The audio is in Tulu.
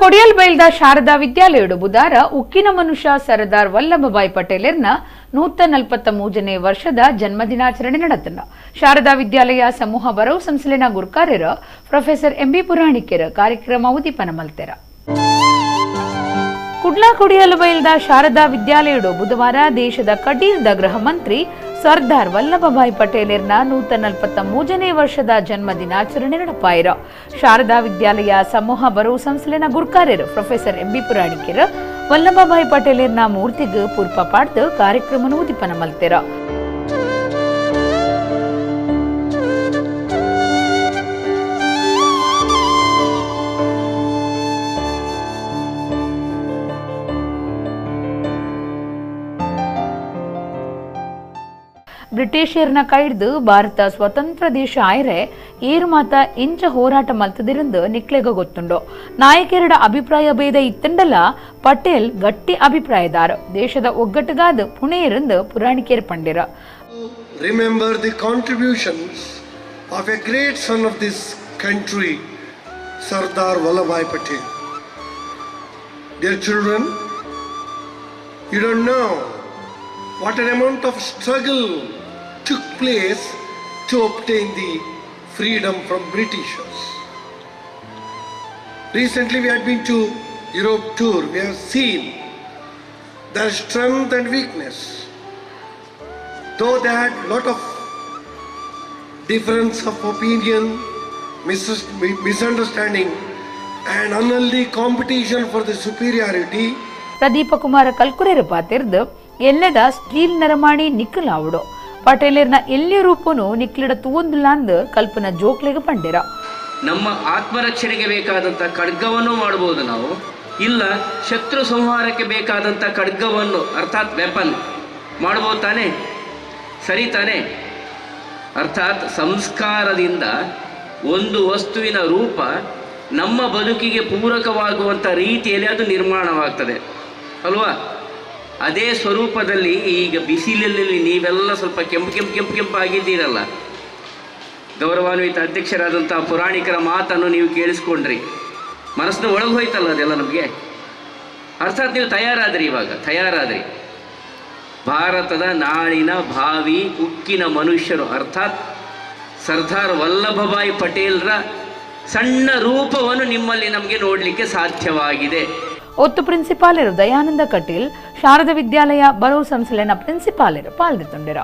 ಕೊಡಿಯಲ್ ಬೈಲ್ದ ಶಾರದಾ ವಿದ್ಯಾಲಯಡು ಬುಧಾರ ಉಕ್ಕಿನ ಮನುಷ್ಯ ಸರ್ದಾರ್ ವಲ್ಲಭಭಾಯ್ ಪಟೇಲರ್ನ 143ನೇ ವರ್ಷದ ಜನ್ಮದಿನಾಚರಣೆ ನಡೆತನ. ಶಾರದಾ ವಿದ್ಯಾಲಯ ಸಮೂಹ ಬರವು ಸಂಸ್ಥೆನ ಗುರ್ಕಾರ್ಯರ ಪ್ರೊಫೆಸರ್ ಎಂಬಿ ಪುರಾಣಿಕೆರ ಕಾರ್ಯಕ್ರಮ ಉದ್ದೀಪನ ಮಲ್ತೆರ. ಕುಡ್ಲಾ ಕೊಡಿಯಲ್ ಬೈಲ್ದ ಶಾರದಾ ವಿದ್ಯಾಲಯಡು ಬುಧವಾರ ದೇಶದ ಕಡೀರ್ದ ಗೃಹ ಮಂತ್ರಿ ಸರ್ದಾರ್ ವಲ್ಲಭಭಾಯ್ ಪಟೇಲರ್ನ 143ನೇ ವರ್ಷದ ಜನ್ಮದಿನಾಚರಣೆ ನಡಪಾಯಿರ. ಶಾರದಾ ವಿದ್ಯಾಲಯ ಸಮೂಹ ಬರವು ಸಂಸ್ಥೆನ ಗುರ್ಕಾರ್ಯರು ಪ್ರೊಫೆಸರ್ ಎಂಬಿ ಪುರಾಣಿಕೆರ ವಲ್ಲಭಭಾಯ್ ಪಟೇಲರ್ನ ಮೂರ್ತಿಗೆ ಪೂರ್ಪ ಪಾಡ್ದು ಕಾರ್ಯಕ್ರಮ ಉದ್ದೀಪನ ಮಲ್ತೆರ. ಬ್ರಿಟಿಷರ್ನ ಕೈಡ್ದು ಭಾರತ ಸ್ವತಂತ್ರ ದೇಶ ಆಯ್ರೆ ಏರು ಮಾತ ಇಂಚ ಹೋರಾಟ ಮಲ್ತದಿರಂದು ನಿಕ್ಲೆಗ ಗೊತ್ತುಂಡು. ನಾಯಕರ ಅಭಿಪ್ರಾಯ ಭೇದ ಇತ್ತಂಡಲ ಪಟೇಲ್ ಗಟ್ಟಿ ಅಭಿಪ್ರಾಯದಾರ ದೇಶದ ಒಗ್ಗಟ್ಟುಗಾದ ಪುಣೆಯರಂದು ಪುರಾಣಿಕೆರ್ ಪಂಡಿರ. Remember the contributions of a great son of this country, Sardar Vallabhbhai Patel. Dear children, you don't know what an amount of struggle took place to obtain the freedom from Britishers. Recently we had been to Europe tour. We have seen their strength and weakness. Though they had lot of difference of opinion, misunderstanding and unhealthy competition for the superiority. Pradeep Kumar ಕಲ್ಕುರೇರು ಪಾತಿರ್ದು ಎಲ್ಲದ ಸ್ಟೀಲ್ ನರಮಾಣಿ ನಿಕ್ಕಲಾವುಡು ಪಟೇಲರ್ನ ಎಲ್ಲಿ ರೂಪನು ನಿಕ್ಲಿಡ ತೂಂದುಲಾಂದು ಕಲ್ಪನಾ ಜೋಕ್ಲೆಗೆ ಪಂಡಿರ. ನಮ್ಮ ಆತ್ಮರಕ್ಷಣೆಗೆ ಬೇಕಾದಂಥ ಖಡ್ಗವನ್ನು ಮಾಡಬಹುದು ನಾವು, ಇಲ್ಲ ಶತ್ರು ಸಂಹಾರಕ್ಕೆ ಬೇಕಾದಂಥ ಖಡ್ಗವನ್ನು ಅರ್ಥಾತ್ ವೆಪನ್ ಮಾಡ್ಬೋದು ತಾನೆ, ಸರಿ ತಾನೆ? ಅರ್ಥಾತ್ ಸಂಸ್ಕಾರದಿಂದ ಒಂದು ವಸ್ತುವಿನ ರೂಪ ನಮ್ಮ ಬದುಕಿಗೆ ಪೂರಕವಾಗುವಂಥ ರೀತಿಯಲ್ಲಿ ಅದು ನಿರ್ಮಾಣವಾಗ್ತದೆ ಅಲ್ವಾ? ಅದೇ ಸ್ವರೂಪದಲ್ಲಿ ಈಗ ಬಿಸಿಲಲ್ಲಿ ನೀವೆಲ್ಲ ಸ್ವಲ್ಪ ಕೆಂಪು ಕೆಂಪು ಕೆಂಪು ಕೆಂಪು ಆಗಿದ್ದೀರಲ್ಲ. ಗೌರವಾನ್ವಿತ ಅಧ್ಯಕ್ಷರಾದಂಥ ಪುರಾಣಿಕರ ಮಾತನ್ನು ನೀವು ಕೇಳಿಸ್ಕೊಂಡ್ರಿ, ಮನಸ್ಸಿನ ಒಳಗೆ ಹೋಯ್ತಲ್ಲ ಅದೆಲ್ಲ ನಮಗೆ. ಅರ್ಥಾತ್ ನೀವು ತಯಾರಾದ್ರಿ, ಇವಾಗ ತಯಾರಾದ್ರಿ. ಭಾರತದ ನಾಳಿನ ಭಾವಿ ಉಕ್ಕಿನ ಮನುಷ್ಯರು ಅರ್ಥಾತ್ ಸರ್ದಾರ್ ವಲ್ಲಭಭಾಯ್ ಪಟೇಲ್ರ ಸಣ್ಣ ರೂಪವನ್ನು ನಿಮ್ಮಲ್ಲಿ ನಮಗೆ ನೋಡಲಿಕ್ಕೆ ಸಾಧ್ಯವಾಗಿದೆ. ಒತ್ತು ಪ್ರಿನ್ಸಿಪಾಲರು ದಯಾನಂದ ಕಟೀಲ್, ಶಾರದಾ ವಿದ್ಯಾಲಯ ಬರೋ ಸಂಸ್ಥೆನ ಪ್ರಿನ್ಸಿಪಾಲರು ಪಾಲ್ಗೊಂಡಿರ.